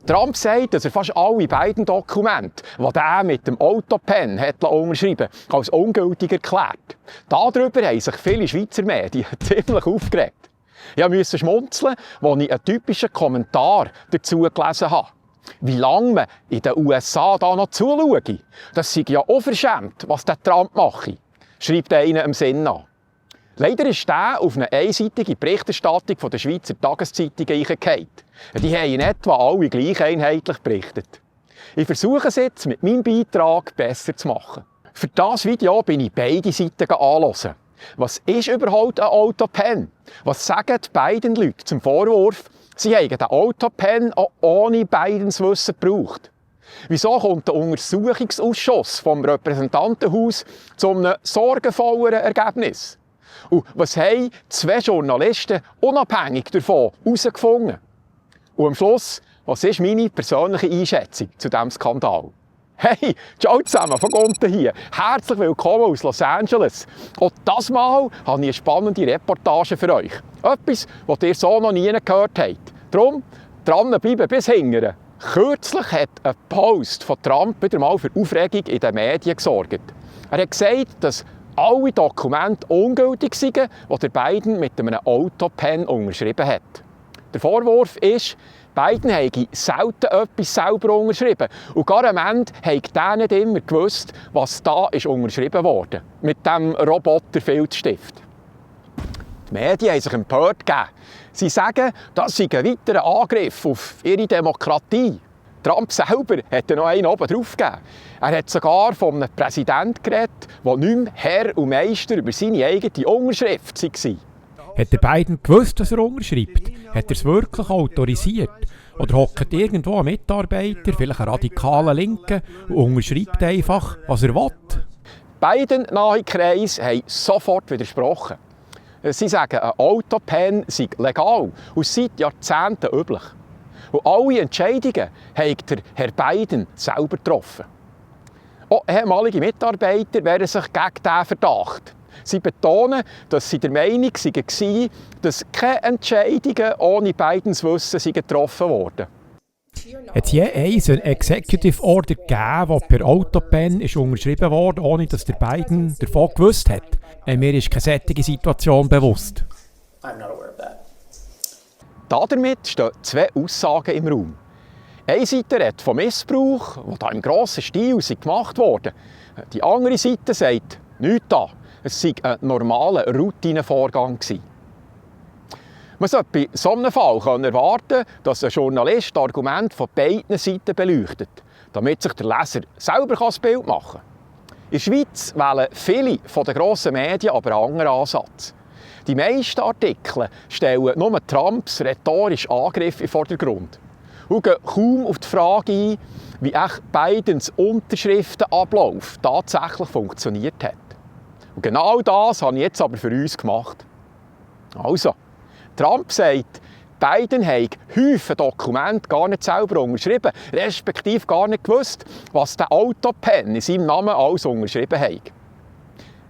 Trump sagt, dass er fast alle beiden Dokumente, die er mit dem Autopen hat unterschrieben, als ungültig erklärt. Darüber haben sich viele Schweizer Medien ziemlich aufgeregt. Ich musste schmunzeln, als ich einen typischen Kommentar dazu gelesen habe. Wie lange man in den USA da noch zuschaue, das sei ja unverschämt, was der Trump mache, schreibt einer im Sinn an. Leider ist der auf eine einseitige Berichterstattung der Schweizer Tageszeitungen eingefallen. Die haben in etwa alle gleich einheitlich berichtet. Ich versuche es jetzt mit meinem Beitrag besser zu machen. Für dieses Video bin ich beide Seiten anhören. Was ist überhaupt ein Autopen? Was sagen die beiden Leute zum Vorwurf, sie haben den Autopen auch ohne Bidens Wissen gebraucht? Wieso kommt der Untersuchungsausschuss vom Repräsentantenhaus zu einem sorgenvolleren Ergebnis? Und was haben zwei Journalisten unabhängig davon herausgefunden? Und am Schluss, was ist meine persönliche Einschätzung zu diesem Skandal? Hey, ciao zusammen, von Gunten hier. Herzlich willkommen aus Los Angeles. Und dieses Mal habe ich eine spannende Reportage für euch. Etwas, was ihr so noch nie gehört habt. Darum dranbleiben bis hinten. Kürzlich hat ein Post von Trump wieder mal für Aufregung in den Medien gesorgt. Er hat gesagt, dass alle Dokumente ungültig seien, die Biden mit einem Autopen unterschrieben hat. Der Vorwurf ist, Biden habe selten etwas selber unterschrieben. Und gar am Ende habe der nicht immer gewusst, was da ist unterschrieben wurde. Mit diesem Roboter-Filzstift. Die Medien haben sich empört gegeben. Sie sagen, das sei ein weiterer Angriff auf ihre Demokratie. Trump selber hat noch einen oben drauf gegeben. Er hat sogar von einem Präsidenten geredet, der nicht mehr Herr und Meister über seine eigene Unterschrift war. Hat der Biden gewusst, dass er unterschreibt? Hat er es wirklich autorisiert? Oder hockt irgendwo ein Mitarbeiter, vielleicht ein radikaler Linker, und unterschreibt einfach, was er will? Beiden nahe Kreise haben sofort widersprochen. Sie sagen, ein Autopen sei legal und seit Jahrzehnten üblich. Und alle Entscheidungen hat der Herr Biden selber getroffen. Auch ehemalige Mitarbeiter wehren sich gegen diesen Verdacht. Sie betonen, dass sie der Meinung waren, dass keine Entscheidungen ohne Bidens Wissen getroffen wurden. Hat es je einen Executive Order gegeben, der per Autopen ist unterschrieben wurde, ohne dass der Biden davon gewusst hat? Mir ist keine solche Situation bewusst. Damit stehen zwei Aussagen im Raum. Eine Seite redet von Missbrauch, der hier im grossen Stil gemacht wurde. Die andere Seite sagt, nichts da. Es sei ein normaler Routinevorgang gewesen. Man sollte bei so einem Fall erwarten, dass ein Journalist das Argument von beiden Seiten beleuchtet, damit sich der Leser selber ein Bild machen kann. In der Schweiz wählen viele der grossen Medien aber einen anderen Ansatz. Die meisten Artikel stellen nur Trumps rhetorischen Angriff in den Vordergrund und gehen kaum auf die Frage ein, wie echt Bidens Unterschriftenablauf tatsächlich funktioniert hat. Und genau das habe ich jetzt aber für uns gemacht. Also, Trump sagt, Biden habe Häufen Dokumente gar nicht selber unterschrieben, respektive gar nicht gewusst, was der Autopen in seinem Namen alles unterschrieben hat.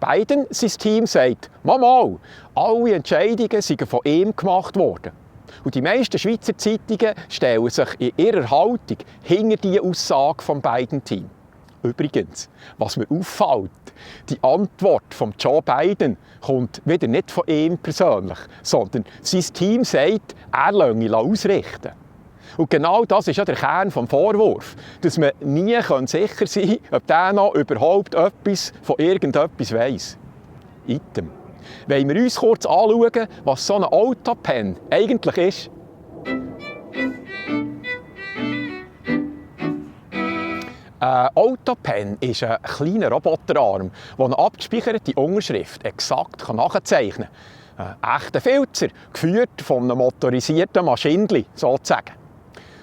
Biden, sein Team, sagt, mal, alle Entscheidungen seien von ihm gemacht worden. Und die meisten Schweizer Zeitungen stellen sich in ihrer Haltung hinter diese Aussage vom Biden-Team. Übrigens, was mir auffällt, die Antwort von Joe Biden kommt wieder nicht von ihm persönlich, sondern sein Team sagt, er lasse ihn ausrichten. Und genau das ist ja der Kern des Vorwurfs, dass man nie sicher sein kann, ob der noch überhaupt etwas von irgendetwas weiss. Item. Wollen wir uns kurz anschauen, was so ein Autopen eigentlich ist? Ein Autopen ist ein kleiner Roboterarm, der eine abgespeicherte Unterschrift exakt nachzeichnen kann. Ein echter Filzer, geführt von einem motorisierten Maschinchen, sozusagen.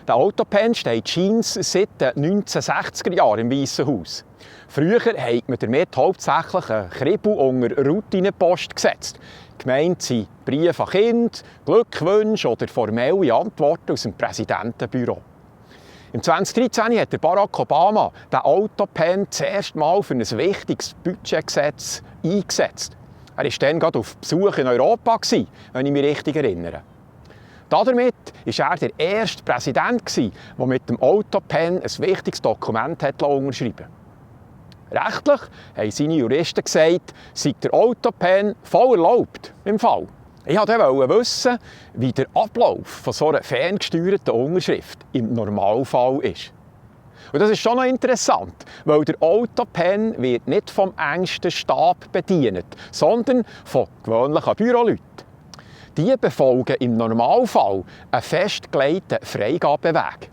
Der Autopen steht scheins seit den 1960er Jahren im Weißen Haus. Früher hat man damit hauptsächlich einen Kribbel unter Routinepost gesetzt. Gemeint sind Briefe an Kinder, Glückwünsche oder formelle Antworten aus dem Präsidentenbüro. Im 2013 hat Barack Obama den Autopen zuerst mal für ein wichtiges Budgetgesetz eingesetzt. Er war dann gerade auf Besuch in Europa, wenn ich mich richtig erinnere. Damit war er der erste Präsident, der mit dem Autopen ein wichtiges Dokument unterschreiben liess. Rechtlich haben seine Juristen gesagt, sei der Autopen voll erlaubt im Fall. Ich wollte wissen, wie der Ablauf von so einer ferngesteuerten Unterschrift im Normalfall ist. Und das ist schon noch interessant, weil der Autopen wird nicht vom engsten Stab bedient, sondern von gewöhnlichen Büroleuten. Die befolgen im Normalfall einen festgelegten Freigabeweg.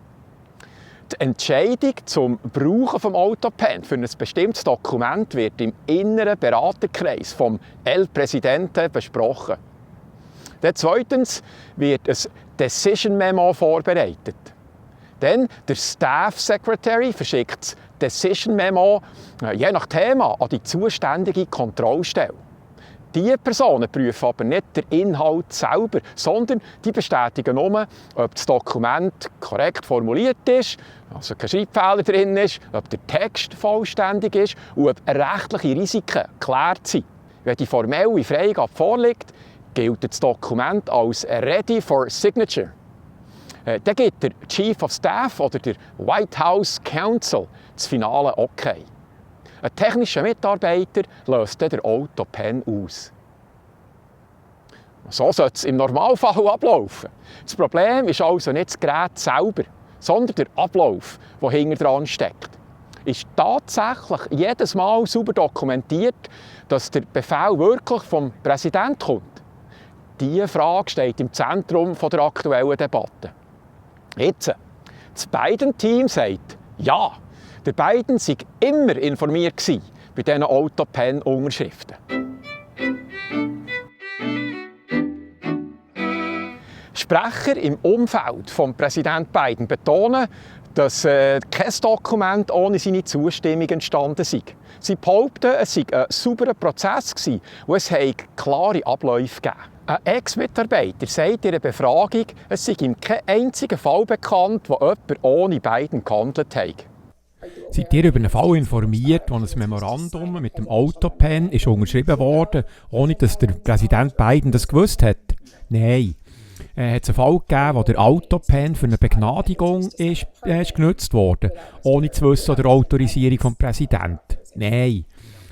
Die Entscheidung zum Brauchen des Autopen für ein bestimmtes Dokument wird im inneren Beraterkreis vom El Presidente besprochen. Dann zweitens wird ein Decision Memo vorbereitet. Dann der Staff Secretary verschickt das Decision Memo je nach Thema an die zuständige Kontrollstelle. Diese Personen prüfen aber nicht den Inhalt selber, sondern die bestätigen nur, ob das Dokument korrekt formuliert ist, also kein Schreibfehler drin ist, ob der Text vollständig ist und ob rechtliche Risiken geklärt sind. Wenn die formelle Freigabe vorliegt, gilt das Dokument als ready for signature. Dann gibt der Chief of Staff oder der White House Counsel das finale Okay. Ein technischer Mitarbeiter löst dann den Autopen aus. So sollte es im Normalfall ablaufen. Das Problem ist also nicht das Gerät selber, sondern der Ablauf, der hinten dran steckt. Ist tatsächlich jedes Mal sauber dokumentiert, dass der Befehl wirklich vom Präsidenten kommt? Diese Frage steht im Zentrum der aktuellen Debatte. Jetzt, das Biden-Team sagt, ja, der Biden sei immer informiert bei diesen Autopen-Unterschriften. Sprecher im Umfeld von Präsident Biden betonen, dass kein Dokument ohne seine Zustimmung entstanden sei. Sie behaupten, es sei ein sauberer Prozess gewesen und es habe klare Abläufe gegeben. Ein Ex-Mitarbeiter sagt in einer Befragung, es sei ihm kein einziger Fall bekannt, wo jemand ohne Biden gehandelt hat. Seid ihr über einen Fall informiert, wo ein Memorandum mit dem Autopen ist unterschrieben wurde, ohne dass der Präsident Biden das gewusst hat? Nein. Hat es einen Fall gegeben, wo der Autopen für eine Begnadigung ist genutzt wurde, ohne zu wissen oder Autorisierung vom Präsidenten? Nein.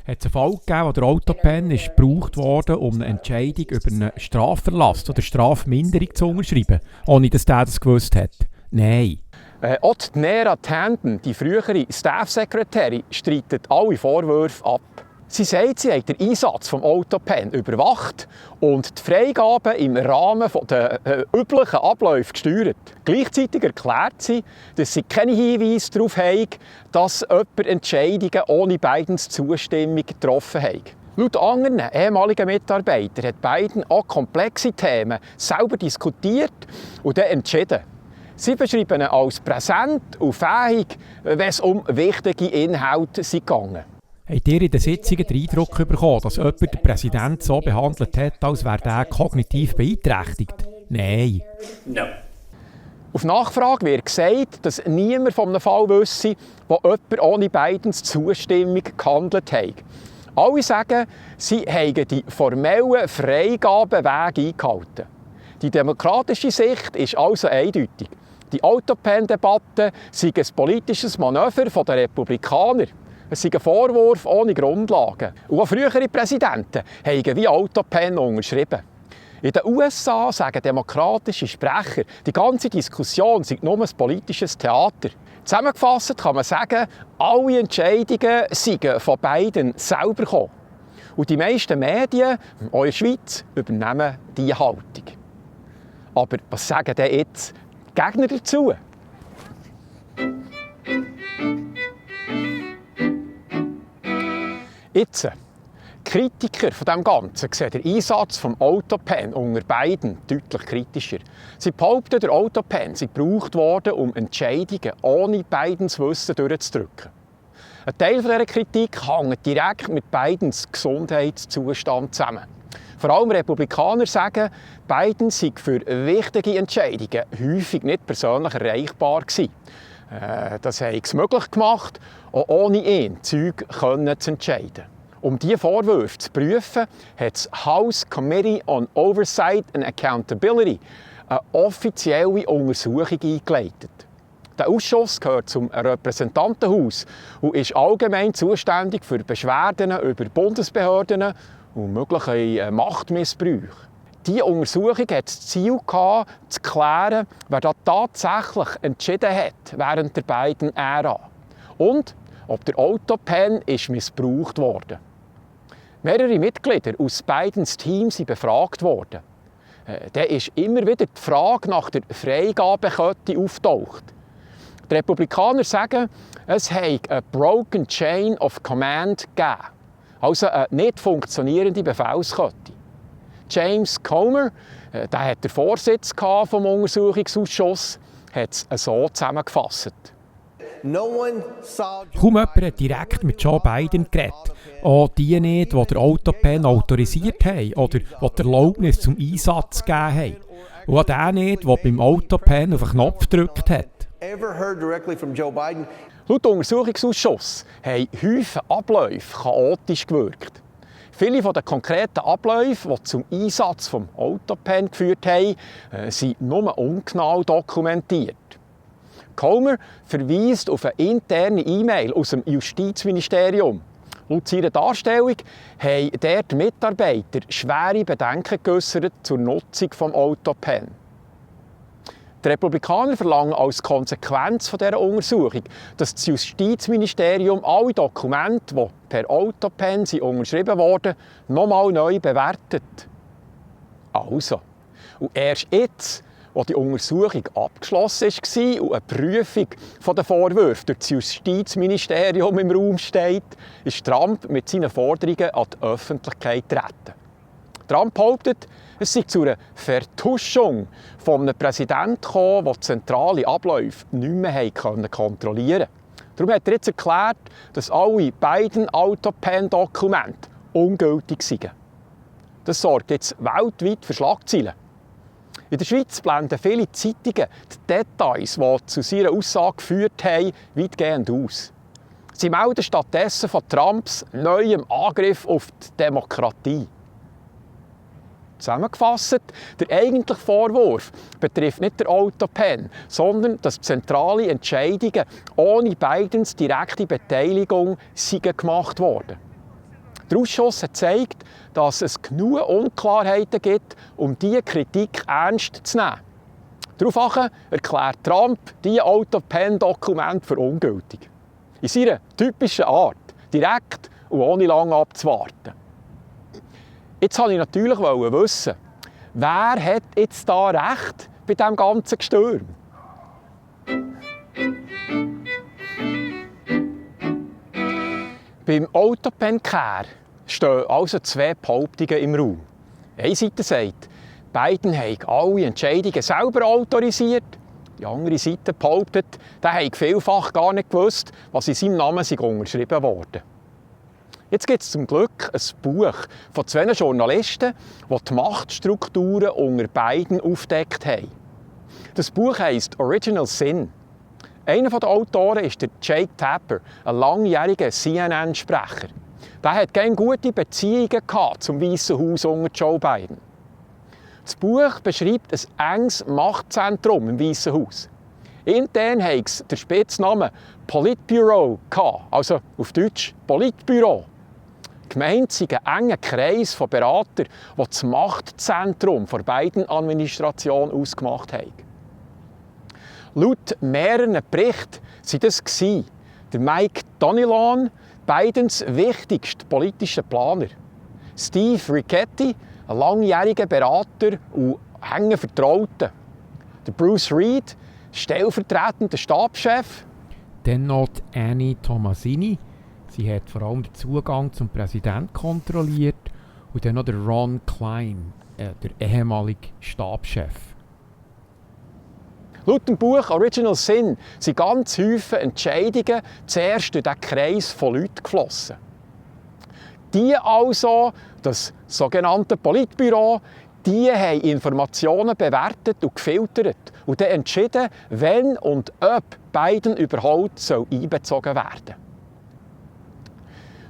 Hat es einen Fall gegeben, wo der Autopen ist gebraucht wurde, um eine Entscheidung über einen Strafverlass oder Strafminderung zu unterschreiben, ohne dass der das gewusst hat? Nein. Auch die Nera Tanden, die frühere Staff-Sekretärin, streitet alle Vorwürfe ab. Sie sagt, sie hat den Einsatz des Autopen überwacht und die Freigaben im Rahmen der üblichen Abläufe gesteuert. Gleichzeitig erklärt sie, dass sie keine Hinweise darauf haben, dass jemand Entscheidungen ohne Bidens Zustimmung getroffen hat. Laut anderen ehemaligen Mitarbeitern hat Biden auch komplexe Themen selber diskutiert und dann entschieden. Sie beschreiben ihn als präsent und fähig, wenn es um wichtige Inhalte ging. Habt ihr in den Sitzungen den Eindruck bekommen, dass jemand den Präsidenten so behandelt hat, als wäre er kognitiv beeinträchtigt? Nein. No. Auf Nachfrage wird gesagt, dass niemand von einem Fall wisse, wo jemand ohne Bidens Zustimmung gehandelt hat. Alle sagen, sie hätten die formellen Freigabewege eingehalten. Die demokratische Sicht ist also eindeutig. Die Autopen-Debatte sei ein politisches Manöver der Republikaner. Es sei ein Vorwurf ohne Grundlagen. Und auch frühere Präsidenten haben wie Autopen unterschrieben. In den USA sagen demokratische Sprecher, die ganze Diskussion sei nur ein politisches Theater. Zusammengefasst kann man sagen, alle Entscheidungen seien von Biden selber gekommen. Und die meisten Medien, auch in der Schweiz, übernehmen diese Haltung. Aber was sagen denn jetzt die Gegner dazu? Jetzt, Kritiker von dem Ganzen sehen den Einsatz des Autopen unter Biden deutlich kritischer. Sie behaupten, der Autopen sei gebraucht worden, um Entscheidungen ohne Bidens Wissen durchzudrücken. Ein Teil dieser Kritik hängt direkt mit Bidens Gesundheitszustand zusammen. Vor allem Republikaner sagen, Biden sei für wichtige Entscheidungen häufig nicht persönlich erreichbar gewesen. Das hat es möglich gemacht, auch ohne ihn Zeug zu entscheiden. Um diese Vorwürfe zu prüfen, hat das House Committee on Oversight and Accountability eine offizielle Untersuchung eingeleitet. Der Ausschuss gehört zum Repräsentantenhaus und ist allgemein zuständig für Beschwerden über Bundesbehörden und mögliche Machtmissbrüche. Diese Untersuchung hatte das Ziel, zu klären, wer da tatsächlich entschieden hat während der beiden Ära und ob der Autopen missbraucht wurde. Mehrere Mitglieder aus beiden Teams sind befragt worden. Da ist immer wieder die Frage nach der Freigabekette auftaucht. Die Republikaner sagen, es habe eine Broken Chain of Command gegeben, also eine nicht funktionierende Befehlskette. James Comer, der hat den Vorsitz des Untersuchungsausschusses, hat es so zusammengefasst. Kaum jemand hat direkt mit Joe Biden geredet. Auch die nicht, die den Autopen autorisiert haben oder die die Erlaubnis zum Einsatz gegeben haben. Und auch der nicht, der beim Autopen auf den Knopf gedrückt hat. Laut Untersuchungsausschuss haben Häufen Abläufe chaotisch gewirkt. Viele der konkreten Abläufe, die zum Einsatz des Autopen geführt haben, sind nur ungenau dokumentiert. Comer verweist auf eine interne E-Mail aus dem Justizministerium. Laut seiner Darstellung haben dort Mitarbeiter schwere Bedenken geäußert zur Nutzung des Autopen. Die Republikaner verlangen als Konsequenz dieser Untersuchung, dass das Justizministerium alle Dokumente, die per Autopen unterschrieben wurden, nochmal neu bewertet. Also, und erst jetzt, als die Untersuchung abgeschlossen war und eine Prüfung der Vorwürfe durch das Justizministerium im Raum steht, ist Trump mit seinen Forderungen an die Öffentlichkeit getreten. Trump behauptet, es sei zu einer Vertuschung von einem Präsidenten gekommen, der zentrale Abläufe nicht mehr kontrollieren konnte. Darum hat er jetzt erklärt, dass alle beiden Autopen-Dokumente ungültig seien. Das sorgt jetzt weltweit für Schlagzeilen. In der Schweiz blenden viele Zeitungen die Details, die zu seiner Aussage geführt haben, weitgehend aus. Sie melden stattdessen von Trumps neuem Angriff auf die Demokratie. Zusammengefasst, der eigentliche Vorwurf betrifft nicht den Autopen, sondern dass zentrale Entscheidungen ohne Bidens direkte Beteiligung gemacht wurden. Der Ausschuss hat gezeigt, dass es genug Unklarheiten gibt, um diese Kritik ernst zu nehmen. Daraufhin erklärt Trump diese Autopen-Dokumente für ungültig. In seiner typischen Art, direkt und ohne lange abzuwarten. Jetzt wollte ich natürlich wissen, wer hat jetzt da recht bei diesem ganzen Gestürm? Beim Autopen-Care stehen also zwei Behauptungen im Raum. Eine Seite sagt, Biden habe alle Entscheidungen selber autorisiert. Die andere Seite behauptet, er habe vielfach gar nicht gewusst, was in seinem Namen unterschrieben wurde. Jetzt gibt es zum Glück ein Buch von zwei Journalisten, die die Machtstrukturen unter Biden aufgedeckt haben. Das Buch heisst «Original Sin». Einer der Autoren ist der Jake Tapper, ein langjähriger CNN-Sprecher. Der hat keine gute Beziehungen zum Weißen Haus unter Joe Biden. Das Buch beschreibt ein enges Machtzentrum im Weißen Haus. Intern hatte es den Spitznamen Politbüro, also auf Deutsch Politbüro. Gemeint sind ein enger Kreis von Beratern, die das Machtzentrum der Biden-Administration ausgemacht haben. Laut mehreren Berichten waren das der Mike Donilon, Bidens wichtigster politischer Planer, Steve Ricchetty, ein langjähriger Berater und enger Vertrauter, der Bruce Reed, stellvertretender Stabschef. Dann noch Annie Tomasini. Sie hat vor allem den Zugang zum Präsidenten kontrolliert. Und dann noch der Ron Klein, der ehemalige Stabschef. Laut dem Buch «Original Sin» sind ganz viele Entscheidungen zuerst durch diesen Kreis von Leuten geflossen. Die also, das sogenannte Politbüro, die haben Informationen bewertet und gefiltert und dann entschieden, wenn und ob Biden überhaupt einbezogen werden soll.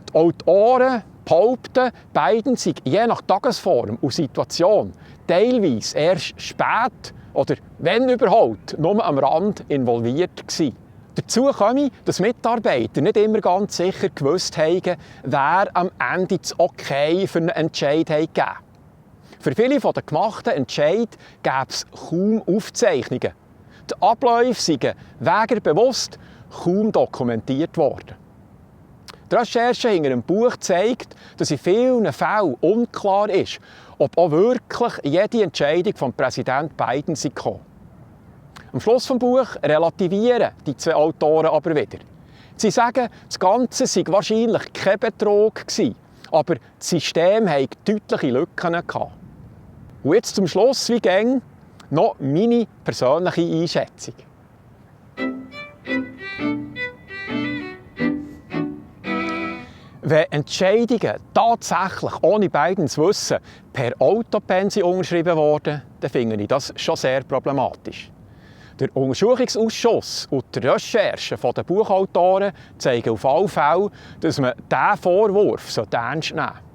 Die Autoren behaupten, Biden sei je nach Tagesform und Situation teilweise erst spät oder wenn überhaupt, nur am Rand involviert gewesen. Dazu komme, dass Mitarbeiter nicht immer ganz sicher gewusst haben, wer am Ende das Okay für einen Entscheid gegeben hat. Für viele der gemachten Entscheide gäbe es kaum Aufzeichnungen. Die Abläufe seien weniger bewusst kaum dokumentiert worden. Die Recherche hinter einem Buch zeigt, dass in vielen Fällen unklar ist, ob auch wirklich jede Entscheidung von Präsident Biden kam. Am Schluss des Buches relativieren die zwei Autoren aber wieder. Sie sagen, das Ganze sei wahrscheinlich kein Betrug gewesen, aber das System hatte deutliche Lücken gehabt. Und jetzt zum Schluss, wie gäng, noch meine persönliche Einschätzung. Wenn Entscheidungen tatsächlich ohne Bidens Wissen per Autopen unterschrieben wurden, dann finde ich das schon sehr problematisch. Der Untersuchungsausschuss und die Recherchen der Buchautoren zeigen auf alle Fälle, dass man diesen Vorwurf ernst nehmen sollte.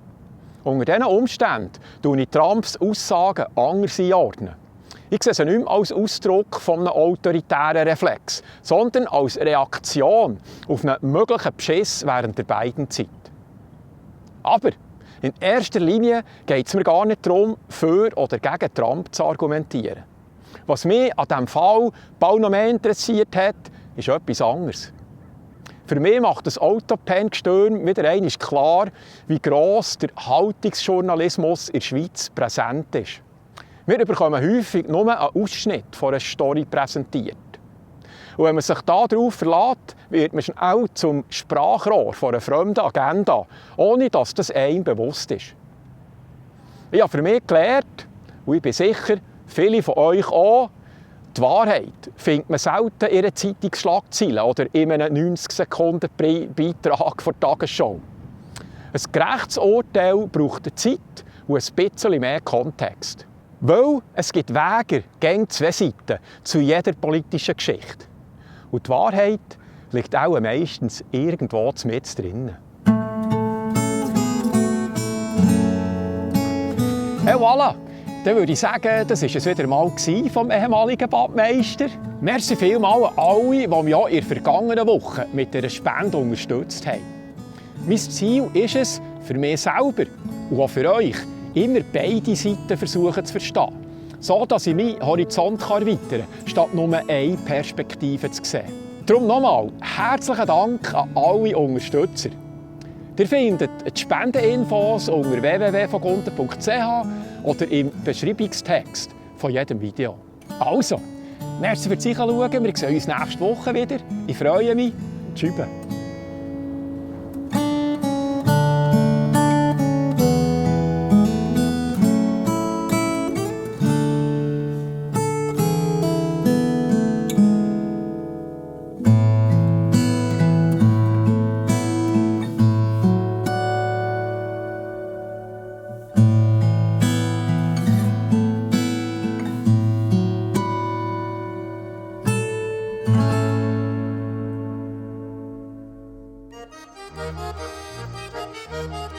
Unter diesen Umständen ordne ich Trumps Aussagen anders einordnen. Ich sehe sie nicht mehr als Ausdruck von einem autoritären Reflex, sondern als Reaktion auf einen möglichen Beschiss während der Biden-Zeit. Aber in erster Linie geht es mir gar nicht darum, für oder gegen Trump zu argumentieren. Was mich an diesem Fall bald noch mehr interessiert hat, ist etwas anderes. Für mich macht das Autopen-Gestürm wieder einmal klar, wie gross der Haltungsjournalismus in der Schweiz präsent ist. Wir bekommen häufig nur einen Ausschnitt von einer Story präsentiert. Und wenn man sich darauf verlässt, wird man schnell zum Sprachrohr von einer fremden Agenda, ohne dass das einem bewusst ist. Ich habe für mich gelernt, und ich bin sicher, viele von euch auch, die Wahrheit findet man selten in einer Zeitungsschlagzeile oder in einem 90-Sekunden-Beitrag der Tagesschau. Ein gerechtes Urteil braucht Zeit und ein bisschen mehr Kontext. Weil es gibt Wege, gegen zwei Seiten zu jeder politischen Geschichte. Und die Wahrheit liegt auch meistens irgendwo mitten drin. Hey, voilà! Dann würde ich sagen, das war es wieder mal vom ehemaligen Badmeister. Merci vielmals an alle, die mich auch in der vergangenen Woche mit einer Spende unterstützt haben. Mein Ziel ist es, für mich selber und auch für euch, immer beide Seiten versuchen zu verstehen, so dass ich meinen Horizont erweitern kann, statt nur eine Perspektive zu sehen. Darum nochmal herzlichen Dank an alle Unterstützer. Ihr findet die Spendeninfos unter www.vongunten.ch oder im Beschreibungstext von jedem Video. Also, merci fürs Zuschauen. Wir sehen uns nächste Woche wieder. Ich freue mich. Tschüss. Thank you.